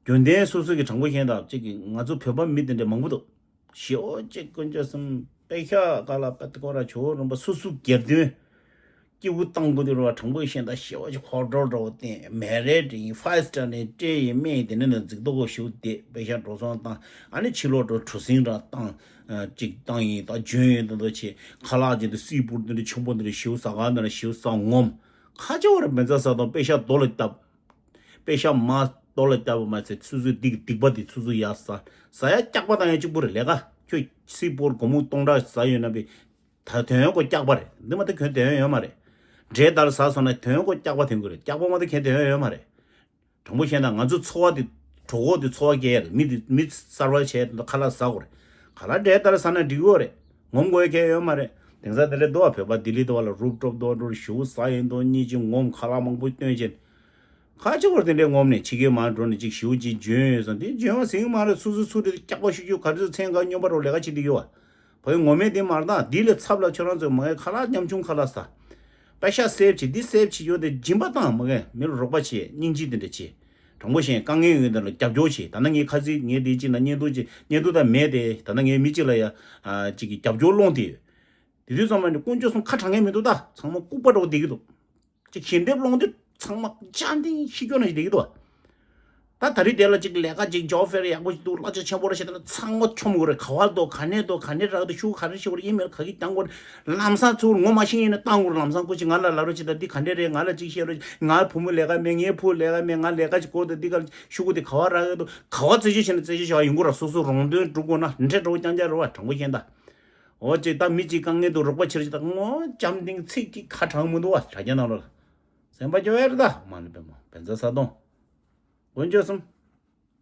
རྒྱུན་ལྡན་སོ་སོ་གི་དྲང་པོ་བཤད་ད་ཅིག་གི་ང་ཚོ་བོད་པ་མི་དེ་འདྲ་མང་པོ་འདུག་ཞེའོ་ཅིག་དཀོན་མཆོག་གསུམ། པེ་ཤ་ག་ལ་པད་ཀོ་ར་ཇོ་བོ་རིན་པོ་སོ་སོ་སྒེར་དོན་སྐྱིད་པོ་བཏང་དགོས་དེ་རེད་བ། དྲང་པོ་བཤད་ད་ཞེའོ་ཅིག་ཧོ་ཌོལ་འདྲ་བོ་བསྟན་མེ་རེད་དྲིན་ཕའི་སི་ཊར་ནས་སྤྲད་ཡིན་སྨན་དེ་ནས་ནས་འཛིག་རྡོ་གོ་ཞུ་བསྡད། པེ་ཤ་འགྲོ་སོང་བཏང་། ཨ་ནི་ཕྱི་ལོགས་འགྲོ་གྲུ་གཟིངས་ར་བཏང་། ཅིག་བཏང་ཡིན་ད་འཇོན་ཡིན་ད་འདོ་ཆེ། ཁ་ལག་ཅིག་ཏུ་སི་ཕུཌ་འདི་འདྲ་ཆེན་པོ་འདི་འདྲ་ཞེའོ་ཟ་ག་འདི་འདྲ་ཞེའོ་ཟ་ངོམ། ཁ་ཆེ་བ་རེད། མེ་ཛ་ཟ་དང་པེ་ཤ་རྡོ་ལ་བཏབ། པེ་ཤ་མ་རྡོ་ལ་བཏབ་པ་མ་ཚད་ཚུ་ཚུ་སྡིག་སྡིག་པ་དེ་ཚུ་ཚུ་ཡ་ཟ། ཟ་ཡ་སྐྱག་པ་བཏང་ཡ་གཅིག་པུ་རེད། ལས་ཀ་ཁྱོད་སི་པོར་སྒོར་མོ་སྟོང་ཕྲག་ཟ་ཡོད་ན་པའི་ད་དོན་ཡོད་ཀོ་སྐྱག་པ་རེད། འདི་མ་ད་ཁྱོད་དོན་ཡོད་མ་རེད། འབྲས་ལྟར་ཟ་སོང་ན་དོན་ཡོད་ཀོ་སྐྱག་པ་དོན་གི་རེད། སྐྱག་པ་མ་ད་ཁྱོད་དོན་ཡོད་མ་རེད། དྲང་པོ་བཤད་ན་ང་ཚོ་འཚོ་བ་དེ་གྲོད་ཁོག་དེ་འཚོ་བ་སྐྱེལ་ཡ་རེད། མི་དེ་མི་གསར་པ་བྱས་དེ་ཁ་ལག་ཟ་དགོས་རེད། ཁ་ལག་འབྲས་ལྟར་ཟ་ན་འགྲིག་གི་རེད། ངོམ་དགོས་ཡ་གལ་ཡོད་མ་རེད། དེང་སང་དེ་འདྲ་འདུག་བ། བོད་པ་ལྡི་ལི་འདུག་བ་ལ་རུབ་ཊོབ་འདུག་བ་འགྲོ་ཞུ་ཟ་ཡིན་དོ་གཉིས་ཅིག་ངོམ་ཁ་ལག་མང་པོ་སྟོན་བྱས། ཁ་ཆེ་བར་དེ་འདྲའི་ངོམ་ནས་ཕྱི་རྒྱལ་མར་འགྲོ་ནས་ཅིག་ཞུ་ཅིག་འཇོན་ཡོད་ཙང་དེ་འཇོན་བ་ཟིན་མ་རེད། སུ་སུ་སུ་རེད་སྐྱག་པ་ཤུ་ཤུ་ག་རེ་ཚོ་མཚན་ག་སྨྱོན་པ་རོགས་ལས་ཀ་བྱེད་དུ་ཡོད་བ། བོད་ངོ་མས་དེ་མར་དང་འདི་ལས་ཚབ་ལ་ཁྱོད་རང་ཚོས་མ་གའི་ཁ་ལག་ཉམ་ཆུང་ཁ་ལག་ཟ། པེ་ཤ་སེབ་བྱེད་འདི་སེབ་བྱེད་ཡོད་དེ་སྦྱིན་པ་བཏང་མ་གའི་མི་ལ་རོགས་པ་བྱེད་སྙིང་རྗེ་དེ་འདྲ་བྱེད། དྲང་པོ་བཤད་དཀའ་ངལ་ཡོད་དེ་ལ་རྒྱབ་སྐྱོར་བྱེད། ད་ནང་ངའི་ཁ་ཚིག་ངའི་དེ་གཅིག་ན་བརྙན་ཐུང་གཅིག་བརྙན་ཐུང་ད་མེད་དེ་ད་ནང་ངའི་མི་གཅིག་ལ་ཡ་གཅིག་གི་རྒྱབ་སྐྱོར་སློང་དེ་ཡོད། དེ་དུས་ཙམ་པ་ནི་དཀོན་མཆོག་གསུམ་ཁ་དྲང་ངེས་མི་འདུག་ད་ཚང་མ་ལྐུགས་པ་འདྲ་བོ་བསྡད་ཀྱི་འདུག་ཅིག་ཞལ་འདེབས་སློང་དུས་ཚང་མ་ཅང་ཏིང་ཤི་སྐྱོ་ན་ཞིག་བསྡད་ཀྱི་འདུག་ད་ད་རེས་དེ་ལ་ཅིག་ལས་ཀ་ཅིག་ཇོབ་ཕེར་ཡག་པོ་ཞིག་འདུག་གླ་ཆ་ཆེན་པོ་རེ་བྱེད་ད་ལ་ཚང་མ་འཁྱོམ་དགོས་རེད། ག་བ་འདུག་ག་ནས་འདུག་ག་ནས་རག་འདུག་ཤུ་ག་རེ་ཤི་བར་ཡིན་མེད་ག་གི་བཏང་དགོས་རེད། ལམ་སང་ཚུར་ངོ་མ་ཤེས་ཡིན་ན་བཏང་དགོས་རེད། ལམ་སང་ཁོ་ཅིག་ང་ལ་ལབ་རོགས་བྱེད་ད་འདི་ག་འདྲས་རེད། ང་ལ་ཅིག་བཤད་རོགས། ང་བུ་མོ་ལས་ཀ་མེད། ངའི་བུ་ལས་ཀ་མེད། ང་ལས་ཀ་ཅིག་དགོས་ད་འདི་ག་ཤུ་གུ་དེ་ག་བ་རག་ཡོད་འདུག་ག་བ་རྩད་གཅོད་བྱས་ན་རྩད་གཅོད་བྱ་བ་ཡོང་གི་ར། སོ་སོ་རོང་དོན་སྒྲུབ་དགོས་ན་འདྲེ་འགྲོ་རྐྱང་རྐྱང་རེད་བ། དྲང་པོ་བཤད་ད། འོ་ཅིག་ད་མི་གཅིག་དཀའ་ངལ་དུ་རོགས་པ་བྱེད་རོགས་ད་ངོ་ཅམ་ཏིང་ཚིག་གཅིག་ཁ་དྲང་མི་འདུག་བ། དྲ་རྒྱ་ནང་ལོགས་ལ་སེམས་པ་སྐྱོ་ཡ་རེད་ད། མ་ཎི་པདྨོ་བཛྲ་ས་ཏྭ། དཀོན་མཆོག་གསུམ།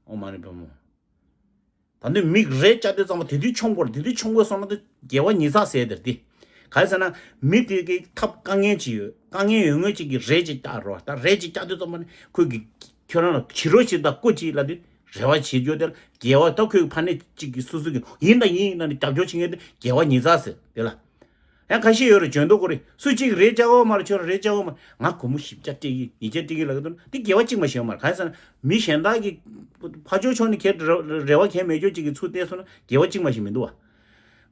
ཨོཾ་མ་ཎི་པདྨོ། ད་འདི་མིག་རེ་བཅག་དུས་ཙམ་པ་དེ་དུས་མཆོང་དགོས་རེད། དེ་དུས་མཆོང་དགོས་སོང་ན་དེ་དགེ་བ་ཉིས་བརྩེགས་ཟེར་དེ་རེད་དེ། ག་རེ་ཟེར་ན་མི་དེ་གི་ཐབས་དཀའ་ངལ་ཅིག་ཡོད། དཀའ་ངལ་ཡོད་ངེས་ཅིག་གི་རེ་ཅིག་བཅག་རོགས། ད་རེ་ཅིག་བཅག་དུས་ཙམ་པ་ནི་ཁོས་གི་ཁྱོད་རང་ལ་བྱེད་རོགས་བྱེད་ད་སྐུ་ཅིག་ལ་དེ་རེ་བ་བྱེད་རྒྱུ་དེ་ལ་དགེ་བ། ད་ཁོས་ཕ་ནས་ཅིག་གི་སུ་སུ་གི་ཡིན་ད་ཡིན་ཡིན་ན་ནི་རྒྱབ་སྐྱོར་བྱེད་མཁན་དེ་དགེ་བ་ཉིས་བརྩེགས་ཟེར་དེ་ལ། ཡང་ཁ་ཤས་ཡོད་རེད། འཇོན་མདོག་ཁོ་རེད། སུ་གཅིག་རེ་བཅག་འོ་མ་རེད། ཁྱོད་རེ་བཅག་འོ་མ་རེད། ང་སྒོར་མོ་བཞི་བརྒྱ་སྤྲད་ཀྱི་ཉིས་བརྒྱ་སྤྲད་ཀྱི་ལབ་ཀྱི་འདུག་ན་འདི་དགེ་བ་གཅིག་མ་ཞིག་ཡོད་མ་རེད། གང་ཡིན་ཟེར་ན་མི་གཞན་དག་གི་ཕ་ཕྱོགས་ཕྱོགས་ནས་ཁྱེད་རེ་རེ་བ་གང་མེད་ཁྱོད་གཅིག་གི་ཚུར་བལྟས་སོང་ན་དགེ་བ་གཅིག་མ་ཞིག་མི་འདུག་བ།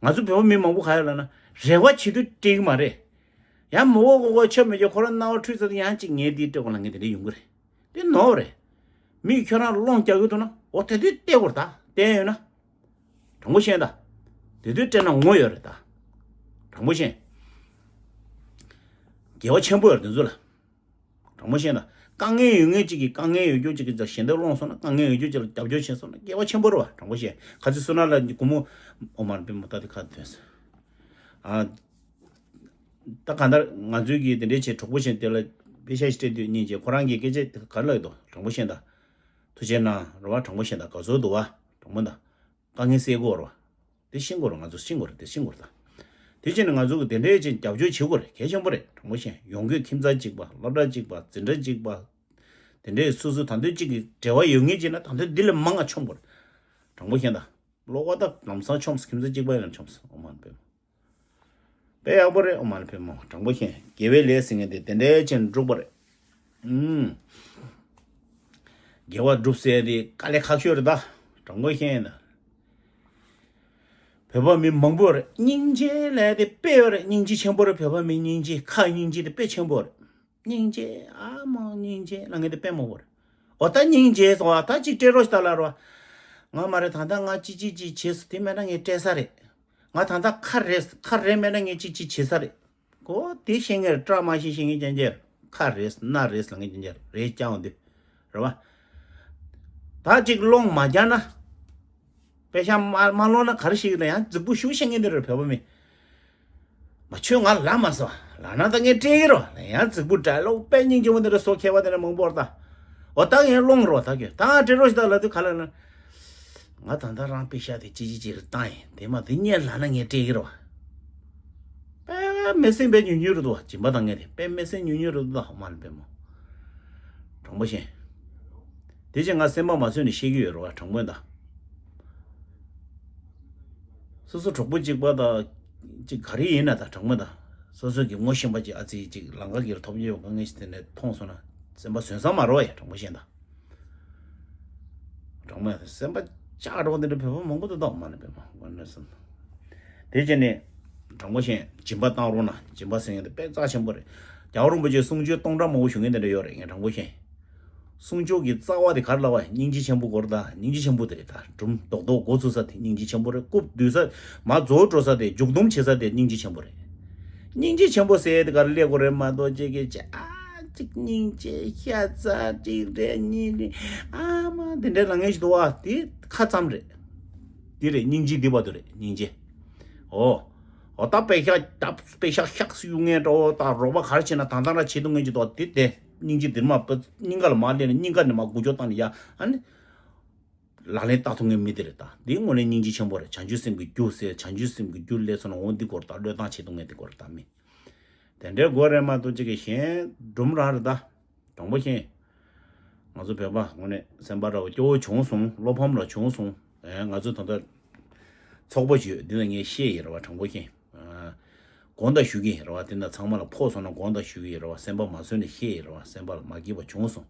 ང་ཚོ་བོད་པ་མི་མང་པོ་ག་ཡོད་ལབ་ན་རེ་བ་བྱེད་དུས་སྤྲད་ཀྱི་མ་རེད། ཡང་མི་འོ་གོ་གོ་ཆོ་མེད་ཀྱི་ཁོ་རང་རྣ་བ་འཁྲུལ་ཚར་དུས་ཡང་གཅིག་ངས་འདི་སྤྲད་དགོས་ལབ་མཁན་དེ་འདྲ་ཡོང་གི་རེད། དེ་ནོར་རེད། མིས་ཁྱོད་རང་ལ་སློང་རྒྱག་གི་འདུག་ན་འོ་དེ་དུས་བལྟས་དགོས་རེད་ད། བལྟས་ཡོད་ན། དྲང་པོ་བཤད་ད། དེ་དུས་བལྟས་ན་ངོ་ཡོད་རེད་ད། དྲང་པོ་བཤད། དགེ་བ་ཆེན་པོ་ཡོད་རེད་དེ་ཚོ་ལ། དྲང་པོ་བཤད་ད། དཀའ་ངལ་ཡོད་མཁན་གཅིག་གིས་དཀའ་ངལ་ཡོད་རྒྱུ་གཅིག་གི་ཞལ་འདེབས་སློང་སོང་ན་དཀའ་ངལ་ཡོད་རྒྱུ་གཅིག་ལ་རྒྱབ་སྐྱོར་བྱས་སོང་ན་དགེ་བ་ཆེན་པོ་རེད་བ། དྲང་པོ་བཤད། ཁ་ཚིག་སུ་ན་ལ་སྒོར་མོ་ཨོཾ་མ་ཎི་པདྨེ་ད་དེ་ཁ་ཐོན་ཟེར། ཨ། ད་གང་ལྟར་ང་ཚོའི་གི་དེ་འདྲའི་བྱས་གྲོགས་པོ་ཆེན་དེ་ལ་པེ་ཤ་ཞིག་སྤྲད་དུས་སྙིང་རྗེ། ཁོ་རང་གི་སྐད་ཆ་དེ་ག་རེ་ལབ་ཡོད་དོ། དྲང་པོ་བཤད་ད། ཐུགས་རྗེ་གནང་རེད་བ། དྲང་པོ་བཤད་ད། དགའ་ཚོར་འདུག་བ། དྲང་པོ་ད། དཀའ་ངལ་སེལ་དགོས་རེད་བ། དེ་ཤེས་དགོས་རེད། ང་ཚོ་ཤེས་དགོས་རེད། དེ་ཤེས་དགོས་རེད་ད། དེ་བྱས་ནས་ང་ཚོ་གི་དེ་འདྲའི་ཅིག་རྒྱབ་སྐྱོར་བྱེད་དགོས་རེད། གལ་ཆེན་པོ་རེད། དྲང་པོ་བཤད། ཡོང་སྒོས་ཁྱིམ་ཚང་གཅིག་པ། སློབ་གྲྭ་གཅིག་པ། འཛིན་གྲྭ་གཅིག་པ། དེ་འདྲའི་སོ་སོ་ད་དུང་གཅིག་གི་འབྲེལ་བ་ཡོད་མཁན་ཅིག་ན་ད་དུང་འདི་ལས་མང་ང་མཆོང་དགོས་རེད། དྲང་པོ་བཤད་ད། བློ་ཁ་ད་ལམ་སང་མཆོངས། ཁྱིམ་ཚང་གཅིག་པ་ཡིན་ན་མཆོངས། ཨོཾ་མ་ཎི་པདྨེ། དཔེ་ཡག་པོ་རེད། ཨོཾ་མ་ཎི་པདྨེ། དྲང་པོ་བཤད། དགེ་བའི་ལས་ཟེར་མཁན་དེ་དེ་འདྲའི་ཅན་འགྲུབ་པ་རེད། ཨུམ། དགེ་བ་སྒྲུབ་ཟེར་དེ་དཀའ་ལས་ཁག་ཤོས་རེད་ད། དྲང་པོ་བཤད་ན། བོད་པ་མི་མང་པོ་རེད། སྙིང་རྗེ་ལས་དེ་དཔེ་ཡོད་རེད། སྙིང་རྗེ་ཆེན་པོ་རེད། བོད་པ་མི་སྙིང་རྗེ། ཁ་སྙིང་རྗེ་དེ་དཔེ་ཆེན་པོ་རེད། སྙིང་རྗེ་ཨ་མ་སྙིང་རྗེ་ལབ་མཁན་དེ་དཔེ་མང་པོ་རེད། འོ་ད་སྙིང་རྗེ་སོང་བ་ད་ཅིག་སྤྲད་རོགས་ཞིག་ད་ལབ་རོགས། ང་མ་རེད། ད་ལྟ་ང་ཅི་ཅི་ཅི་བྱས་སོང་། དེ་མེད་ན་ངས་སྤྲད་ས་རེད། ང་ད་ལྟ་ཁ་རེད། ཁ་རེད་མེད་ན་ངས་ཅི་ཅི་བྱེད་ས་རེད། གོ་དེ་ཤེས་མཁན་རེད། བཀྲ་མ་ཤིས་ཤེས་མཁན་ཅན་ཅན། ཁ་རེད་སྣ་རེད་ལབ་མཁན་ཅན་ཅན་རེད། ཀྱང་འདི་རེད་བ། ད་ཅིག་སློང་མ་རྒྱག་ན། པེ་ཤ་མ་མ་སློང་ན་ག་རེ་ཤེས་ཀྱི་ད། ཡང་རྫིག་པོ་ཞུ་ཤེས་མཁན་འདི་རེད། བོད་པ་མི། མ་ཁྱོད་ང་ལ་ལབ་མ་སོང་ ལབ་ན་ད་ངས་སྤྲད་ཀྱི་རོ། ལ་ཡང་རྫིག་པོ་འདྲ་ལོ། དཔེ་སྙིང་རྗེ་མོ་དེ་འདྲ་བཟོ་མཁས་པ་དེ་འདྲ་མང་པོ་རེད་ད། འོ་ད་ངས་སློང་རོགས་ད་ཁྱོད་ད་ང་སྤྲད་རོགས་ཞིག་ད་ལབ་དུས་ག་ལ་ན། ང་ད་ལྟ་རང་པེ་ཤག་དེ་ཅི་ཅི་ཅི་རེ་བཏང་ཡིན་དེ་མ་དེ་སྙན་ལབ་ན་ངས་སྤྲད་ཀྱི་རོ། དཔེ་མི་སེམས་དཔེ་ཉུང་ཉུང་རེད་འདུག་སྦྱིན་པ་བཏང་མཁན་དེ་དཔེ་མི་སེམས་ཉུང་ཉུང་རེད་འདུག་ད་ཧོ་མ་ལ་དཔེ་མོ། དྲང་པོ་བཤད། དེ་བཞིན་ང་སེམས་པ་མ་བཟོད་ནས་བཤད་ཀྱི་ཡོད་རེད་བ། དྲང་པོ་ཡིན་ད། སོ་སོ་གྲོགས་པོ་གཅིག་པ་དང་གཅིག་ག་རེ་ཡིན་ན་ད་དྲང་མོ་ད། སོ་སོ་གི་ངོ་ཤེས་པ་གཅིག་ཨ་ཙི་གཅིག་ལམ་ཁ་གིར་ཐོབ་ཡོད་དཀའ་ངལ་ཞིག་དེ་ནས་མཐོང་སོང་ན་སེམས་པ་བཟོད་ས་མ་རོ་ཡ། དྲང་མོ་བཤད་ད། དྲང་མོ་ཡ་སེམས་པ་ཆག་འགྲོ་དེ་འདྲ་བོད་པ་མང་པོ་འདུག་ད་མ་ནི་བོད་པ་མ་ནི་སེམས། དེ་བྱས་ནས་དྲང་མོ་བཤད་སྦྱིན་པ་བཏང་རོགས་ན་སྦྱིན་པ་ཟེར་མཁན་དེ་དཔེ་རྩ་ཆེན་པོ་རེད། རྒྱལ་བ་རིན་པོ་ཆེ་གསུང་ཆོས་སྟོང་ཕྲག་མང་པོ་ཞུ་མཁན་དེ་འདྲ་ཡོད་རེད། ངས་དྲང་པོ་བཤད། གསུང་ཆོས་ཀྱི་རྩ་བ་དེ་ག་རེ་ལབ་པ་སྙིང་རྗེ་ཆེན་པོ་སྐོར་ད། སྙིང་རྗེ་ཆེན་པོ་དེ་རེད་ད། སྒྲུང་རྡོག་རྡོག་འགོ་ཚུགས་ས་དེ་སྙིང་རྗེ་ཆེན་པོ་རེད། རྐུབ་བསྡུས་ས་མ་རྫོགས་འགྲོ་ས་དེ་མཇུག་སྡོམ་བྱེད་ས་དེ་སྙིང་རྗེ་ཆེན་པོ་རེད། སྙིང་རྗེ་ཆེན་པོ་ཟེར་དེ་ག་རེ་སླེབས་དགོས་རེད་མ་གཏོགས་ཅིག་གི་ཅི་ཨ་ཅིག་སྙིང་རྗེ་ཤ་ཚ་ཅིག་རེད་གཉིས་རེད་ཨ་མ་དེ་འདྲའི་ལབ་མཁན་ཞིག་འདུག་བ། དེ་ཁ་ཙམ་རེད། དེ་རེད་སྙིང་རྗེ་འདི་བར་དུ་རེད་སྙིང་རྗེ། ཨོ། ཨོ་ད་པེ་ཤག་ད་པེ་ཤག་ཤག་གཡུག་མཁན་འདྲ་བོ་ད་རོགས་པ་ག་རེ་བྱེད་ན་ད་ད་ར་བྱེད་ཐུབ་མཁན་ཅིག་འདུག་དེ་དེ་སྙིང་རྗེ་འདིར་མ་སྙིང་ག་ལ་མ་སླེབས་ནས་སྙིང་ག་ནས་མ་འགུལ་སྐྱོད་བཏང་ནས་ཡ་ཨ་ནི། ལག་ལེན་བསྟར་ཐུབ་མཁན་མི་དེ་རེད་ད། འདི་དངོས་གནས་སྙིང་རྗེ་ཆེན་པོ་རེད། བྱང་ཆུབ་སེམས་ཀྱི་རྒྱུ་ཟེར་བྱང་ཆུབ་སེམས་ཀྱི་རྒྱུ་སླེབས་སོང་ན་འོ་འདི་སྐོར་ད་བློས་བཏང་བྱེད་ཐུབ་མཁན་དེ་སྐོར་ད་མི། དེ་འདྲའི་དགོས་རེད་མ་གཏོགས་ཅིག་གི་གཞན་སྒྲུང་རང་རེད་ད། དྲང་པོ་བཤད། ང་ཚོ་བོད་པ་དངོས་གནས་སེམས་པ་འདྲ་བོ་སྐྱོ་བོ་བྱུང་སོང་། བློ་ཕམ་ར་བྱུང་སོང་། ཨེ་ང་ཚོ་ད་ལྟ་ཚོགས་པ་ཞིག་ཡོད་འདི་ལ་ངས་བཤད་ཡིན་ར་བ། དྲང་པོ་བཤད། དགོངས་དག་ཞུ་གི་ཡིན་ར་བ། དེ་འདྲ་ཚང་མ་ལ་ཕོག་སོང་ན་དགོངས་དག་ཞུ་གི་ཡིན་ར་བ། སེམས་པ་མ་བཟོད་ནས་བཤད་ཡིན་ར་བ། སེམས་པ་ལ་མ་སྐྱིད་པ་བྱུང་སོང་།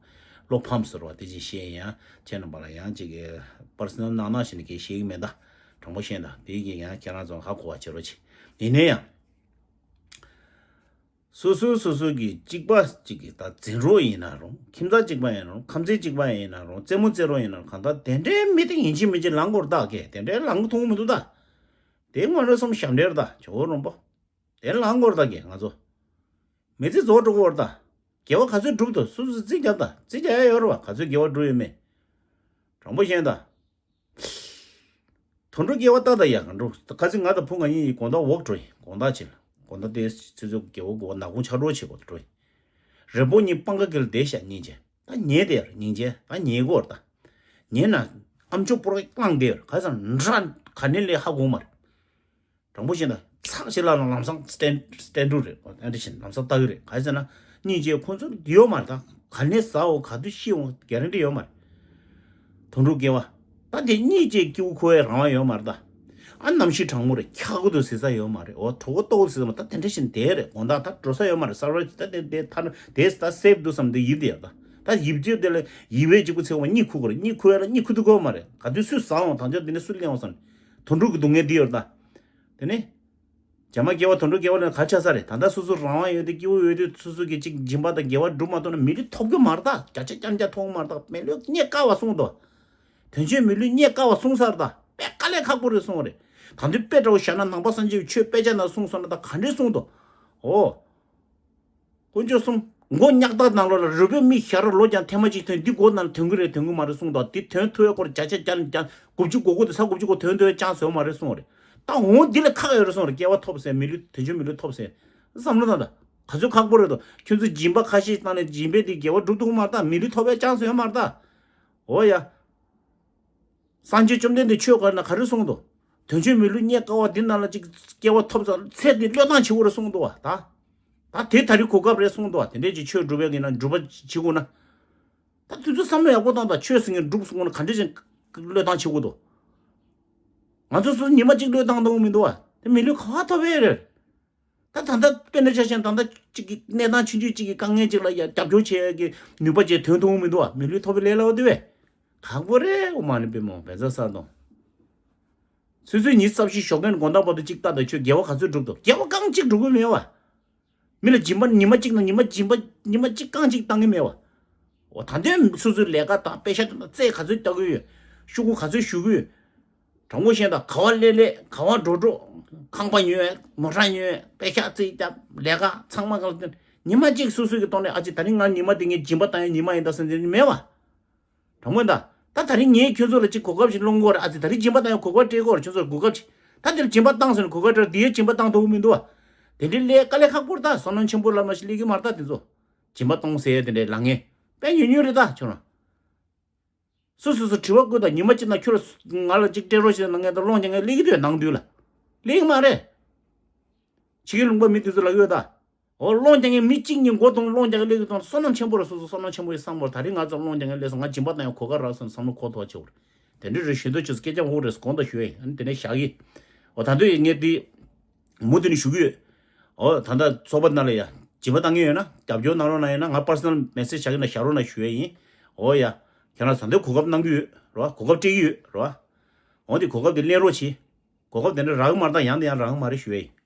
བློ་ཕམ་སོང་ར་བ། དེ་ཅིག་བཤད་ཡིན་ཡང་ཁྱེད་རྣམ་པ་ལ་ཡང་ཅིག་གི་པར་སི་ནལ་ནང་ནང་བཞིན་གྱི་བཤད་གི་མེད་ད། དྲང་པོ་བཤད་ད། དེ་གི་ཡང་ཁྱེད་རང་ཚོ་ཧ་གོ་བ་བྱེད་རོགས་བྱེད། ཡིན་ནའི་ཡང་། སོ་སོའི་སོ་སོའི་གི་གཅིག་པ་གཅིག་གི་ད་འཛིན་རོགས་ཡིན་ན་རུང་ཁྱིམ་ཚང་གཅིག་པ་ཡིན་ན་རུང་ཁམས་ཚན་གཅིག་པ་ཡིན་ན་རུང་རྩེད་མོ་རྩེ་རོགས་ཡིན་ན་རུང་གང་ལྟར་དེ་འདྲའི་མི་དེ་ཡིན་གཅིག་མིན་གཅིག་ལངས་དགོས་རེད་ད། ཀྱེ་དེ་འདྲའི་ལངས་ཐུབ་མི་འདུག་ད། དེ་དངོས་གནས་སོམ་ཞབས་འདྲེར་ད་ཇོ་བོ་རོང་པོ། དེ་ལངས་དགོས་རེད་ད། ཀྱེ་ང་ཚོ་མི་ཚེ་རྫོགས་འགྲོ་གི་ཡོད་རེད་ད། དགེ་བ་ག་ཚོད་བསྒྲུབ་ཐུབ་སོ་སོས་རྩིས་རྒྱབ་ད། རྩིས་རྒྱག་ཡ་ཡོད་རེད་བ། ག་ཚོད་དགེ་བ་བསྒྲུབས་ཡོད་མེད། དྲང་པོ་བཤད་ད། དུད་འགྲོ་སྐྱེ་བ་ལྟ་ད་ཡག་ག་འགྲོ། ཁ་སང་ང་དང་བུ་ང་གཉིས་ཀྱིས་དགོང་དག་ཝོག་འགྲོ་ཡིན། དགོང་དག་ཕྱིན། དགོང་དག་དེ་ཚོད་ཚོད་དགེ་བ་དགོ་ནག་ཁུང་ཆག་འགྲོ་བྱེད་དགོས་འགྲོ་ཡིན། རི་བོ་གཉིས་སྤང་ཁ་གིར་བསྡད་ཤག་སྙིང་རྗེ། ད་ཉལ་བསྡད་ཡོད་རེད་སྙིང་རྗེ། ད་ཉལ་དགོས་རེད་ད། ཉལ་ན་ཨམ་ཅོག་པོ་ར་བླངས་བསྡད་ཡོད་རེད། ག་ས་འདྲ་ག་ནས་ལས་ཧ་གོ་མ་རེད། དྲང་པོ་བཤད་ན་ཚགས་ཤིག་ལ་ལམ་སང་སྟན་སྟན་འགྲོ་རེད། ཨ་འདྲ་བཞིན་ལམ་སང་ལྟ་གི་རེད། ག་ཟེར་ན་སྙིང་རྗེ་ཁོང་ཚོ་འདི་ཡོད་མ་རེད་ད། ག་ནས་ཟ་འོ་ག་དུས་ཤི་འོ་གེ་རན་ཊི་ཡོད་མ་རེད། དུད་འགྲོ་སྐྱེ་བ། ད་དེ་སྙིང་རྗེ་སྐྱིད་པོ་ཁོ་ཡ་རང་བ་ཡོད་མ་རེད་ད། ཨ་གནམ་གཤིས་གྲང་མོ་རེད། འཁྱག་གི་འདུག་ཟེར་ས་ཡོད་མ་རེད། འོ་གྲོད་ཁོག་ལྟོགས་ཟེར་ས་མ་ད་དེ་འདྲ་བཞིན་དེ་རེད། དགོང་དག་ད་འགྲོ་ས་ཡོད་མ་རེད། གསར་བ་ད་དེ་དེ་ཐ་ན་དེ་ད་སེབ་འདུག་བསམ་དེ་ཡིབ་དེ་ཡ་ད། ད་ཡིབ་རྗེས་དེ་ལ་ཡིབ་པའི་གཅིག་པུ་ཚེ་བ་གཉིད་ཁུག་གི་རེད། གཉིད་ཁུག་ཡ་ལ་གཉིད་ཁུག་ཐུབ་གི་ཡོད་མ་རེད། ག་དུས་སུས་ཟ་འོང་དང་ཅོག་དེ་ནས་སུས་ལེན་འོང་བསམ་ནས་དུད་འགྲོ་གི་སྡུག་བསྔལ་འདི་ཡོད་རེད་ད། དེ་ནས། བྱ་མ་སྐྱེ་བ་དུད་འགྲོ་སྐྱེ་བ་ལ་ག་ཆགས་ས་རེད། ད་ལྟ་སོ་སོ་རང་དབང་ཡོད་དེ་སྐྱིད་པོ་ཡོད་དུས་སོ་སོ་གི་ཅིག་སྦྱིན་པ་དང་དགེ་བ་སྒྲུབ་མ་ཐུབ་ན་མི་ལུས་ཐོབ་གི་མ་རེད་ད། བརྒྱ་ཆ་བརྒྱ་ཆ་ཐོབ་གི་མ་རེད་ད། མི་ལུས་རྙེད་དཀའ་བ་གསུངས་ཏོ། དོན་ཆེན་མི་ལུས་རྙེད་དཀའ་བ་གསུངས་ས་རེད་ད། དཔེ་དཀའ་ལས་ཁག་པོ་རེད་གསུངས་རེད། ད་འདི་དཔེ་འདྲ་བོ་བཞག་ན་ནང་པ་སངས་རྒྱས་ཀྱི་ཆོས་དཔེ་ཆ་ནང་གསུངས་སོང་ན་ད་ག་འདྲས་གསུངས་ཏོ། འོ། དཀོན་མཆོག་གསུམ། མགོ་གཉག་ཐག་ནང་ལོགས་ལ་རུས་པའི་མིག་ཞར་ལོག་ཀྱང་ཐེངས་མ་གཅིག་ཐོན། འདི་མགོ་ནང་ཐོན་གི་རེད་ཐོན་གི་མ་རེད་གསུངས་འདུག་འདི་ཐོན་ཐུབ་ཡ་སྐོར་བརྒྱ་ཆ་བརྒྱ་ནས་བརྒྱ་དགུ་བཅུ་གོ་དགུ་དང་ས་དགུ་བཅུ་གོ་ཐོན་ཐུབ་ཡ་ཅང་ཟེར་བ་མ་རེད་གསུངས་རེད། ད་འོང་འདི་ལས་ཁག་ཡོད་རེད་གསུངས་རེད། སྐྱེ་བ་ཐོབ་ཟེར་མི་ལུས་དོན་ཆེན་མི་ལུས་ཐོབ་ཟེར། བསམ་བློ་བཏང་ད། ག་ཚོད་ཁག་པོ་རེད་དོ། ཁྱོད་ཚོ་སྦྱིན་པ་ཁ་ཤས་བཏང་ནས་སྦྱིན་པས་འདི་དགེ་བ་སྒྲུབ་ཐུབ་མ་རེད་ད། མི་ལུས་ཐོབ་ཡ་ཅང་ཟེར་ཡོད་མ་རེད་ད། འོ་ཡ། སངས་རྒྱས་བཅོམ་ལྡན་འདས་ཆོས་ག་ན་ག་རེ་གསུངས་འདུག་དོན་ཆེན་མི་ལུས་རྙེད་དཀའ་བ་འདི་ནང་ལ་ཅིག་སྐྱེ་བ་ཐོབ་ཙང་ཚེ་འདི་བློས་བཏང་བྱེད་དགོས་རེད་གསུངས་འདུག་བ་ད། ད་དེ་ད་རེས་གོ་སྐབས་རེད་གསུངས་འདུག་བ། དེ་འདྲས་ཀྱི་ཆོས་སྒྲུབ་པའི་གི་ན་སྒྲུབ་པ་བྱེད་དགོས་ན། ད་དུས་ཚོད་བསམ་བློ་ཡག་པོ་བཏང་དང་། ཆོས་ཟེར་མཁན་སྒྲུབ་གསུངས་ན་ག་འདྲས་ཅིག་བློས་བཏང་བྱེད་དགོས་འདུག་ང་ཚོ་སོ་སོ་ཉི་མ་གཅིག་བློས་བཏང་ཐུབ་མི་འདུག་བ། དེ་མི་ལུས་ག་བ་ཐོབ་ཡས་རེད། ད་ད་ལྟ་དཔེར་ན་ཆ་བཞག་ན་ད་ལྟ་གཅིག་གི་གནས་སྟངས་ཆུང་ཆུང་གཅིག་གི་དཀའ་ངལ་གཅིག་ལ་ཡ་རྒྱབ་སྐྱོར་བྱེད་ཡ་གི་ནུས་པ་བཅས་ཐོན་ཐུབ་མི་འདུག་བ། མི་ལུས་ཐོབ་པའི་ལས་སླ་བ་དེ་བས་ཁག་པོ་རེད། འོ་མ་ནི་པའི་མོ་བན་ཚ་ས་དང་། ཆུ་ཚོད་ཉི་ཤུ་རྩ་བཞི་ཞོགས་ཀས་དགོང་དག་བར་དུ་གཅིག་ལྟ་དང་། ཁྱོད་དགེ་བ་ག་ཚོད་སྒྲུབ་ཐུབ། དགེ་བ་རྐང་གཅིག་སྒྲུབ་ཀྱི་མེད་བ། མི་ལ་སྦྱིན་པ་ཉི་མ་གཅིག་དང་ཉི་མ་སྦྱིན་པ་ཉི་མ་གཅིག་རྐང་གཅིག་བཏང་གི་མེད་བ། འོ་ད་དུང་སོ་སོའི་ལས་ཀ་དང་དཔེ་ཤ་དང་རྩེད་ག་ཚོད་ལྟ་གི་ཡོད། ཤོག་གུ་ག་ཚོད་གཞུ་གི་ཡོད། དྲང་པོ་བཤད་ད། ག་བ་ལས་ལས་ག་བ་འགྲོ་འགྲོ། ཁང་པ་ཉོས། མོ་ཊ་ཉོས། པེ་ཤག་རྩིས་བརྒྱབ། ལས་ཀ་ཚང་མ་གང་ལ་ཉི་མ་གཅིག་སོ་སོ་གི་ཐོག་ནས་ཨ་ཙི་ད་རིང་ང་ཉི་མ་འདི་ངས་སྦྱིན་པ་བཏང་ཡ་ཉི་མ་ཡིན་ད་ཟེར་འདི་མེད་བ། དྲང་པོ་ཡིན་ད། ད་ད་རིང་ངས་ཁྱོད་ཚོ་ལ་གཅིག་གོ་སྐབས་ཤིག་སློང་གི་ཡོད་རེད། ཨ་ཙི་ད་རིང་སྦྱིན་པ་བཏང་ཡ་གོ་སྐབས་སྤྲད་ཀྱི་ཡོད་རེད། ཁྱོད་ཚོ་ལ་གོ་སྐབས་ཤིག་ད་འདིར་སྦྱིན་པ་བཏང་ཟེར་ནས་གོ་སྐབས་སྤྲད། འདི་ཡ་སྦྱིན་པ་བཏང་ཐུབ་ཀྱི་མི་འདུག་བ། དེ་འདྲའི་ལས་དཀའ་ལས་ཁག་པོ་རེད་ད། བསོད་ནམས་ཆེན་པོ་ལབ་མ་ཤེས་སླེབས་ཀྱི་མ་རེད་ད། དེ་ཚོ་སྦྱིན་པ་གཏོང་ཟེར་དེ་འདྲའི་ལབ་མཁན་དཔེ་ཉུང་ཉུང་རེད་ད་ཁྱོད་རང་། སོ་སོ་སོ་དྲི་བ་བཀོད་དང་། ཉི་མ་གཅིག་ན་ཁྱོད་ང་ལ་གཅིག་སྤྲད་རོགས་ཞེས་ལབ་མཁན་དང་སློང་རྒྱག་མཁན་སླེབས་ཀྱི་འདུག་ནང་དུ་ལ། སླེབས་ཀྱི་མ་རེད། ཕྱི་རྒྱལ་ལུང་པ་མི་དེ་ཚོ་ལབ་ཡོད་ད། འོ་སློང་རྒྱག་མཁན་མི་གཅིག་གཉིས་མགོ་སྟོང་སློང་རྒྱག་མཁན་སླེབས་ཀྱི་འདུག་བསོད་ནམས་ཆེན་པོ་རེད། སོ་སོ་བསོད་ནམས་ཆེན་པོ་ཡི་བསམ་བློ། ད་རིང་ང་ཚོ་སློང་རྒྱག་མཁན་སླེབས་སོང་། ང་སྦྱིན་པ་བཏང་ཡང་གོ་སྐབས་རག་སོང་བསམ་བློ་འཁོར་ཐུབ་པ་བྱེད་དགོས་རེད། དེ་འདྲ་རེད། ཞུ་འདོད་བྱུང་སོང་། སྐད་ཆ་འོག་རེད། དགོངས་དག་ཞུ་ཡ་ཡིན། ཨ་ནི་དེ་ནས་བཞག་གི། འོ་ད་དུང་ངས་འདི་མུ་མཐུད་ནས་ཞུ་གི་ཡོད། འོ་ད་ལྟ་ཚོགས་པ་ནང་ལ་ཡ་སྦྱིན་པ་བཏང་གི་ཡོད་ན་རྒྱབ་སྐྱོར་གནང་རོགས་གནང་། ཡིན་ན་ང་པར་སོ་ནལ་མེ་སེ་ཇི་བྱ་གི་ན་བཞག་རོགས་གནང་ཞུ་ཡ་ཡིན། འོ་ཡ། ཁྱེད་རང་ད་ལྟ་གོ་སྐབས་གནང་གི་ཡོད་རེད་བ། གོ་སྐབས་སྤྲད་ཀྱི་ཡོད་རེད་བ། འོ་འདི་གོ་སྐབས་འདི་ལེན་རོགས་གྱིས། གོ་སྐབས་དེ་འདྲ་རག་གི་མ་རེད་ད། ཡང་དེ་ཡང་རག་གི་མ་རེད་ཞུ་ཡ་ཡིན།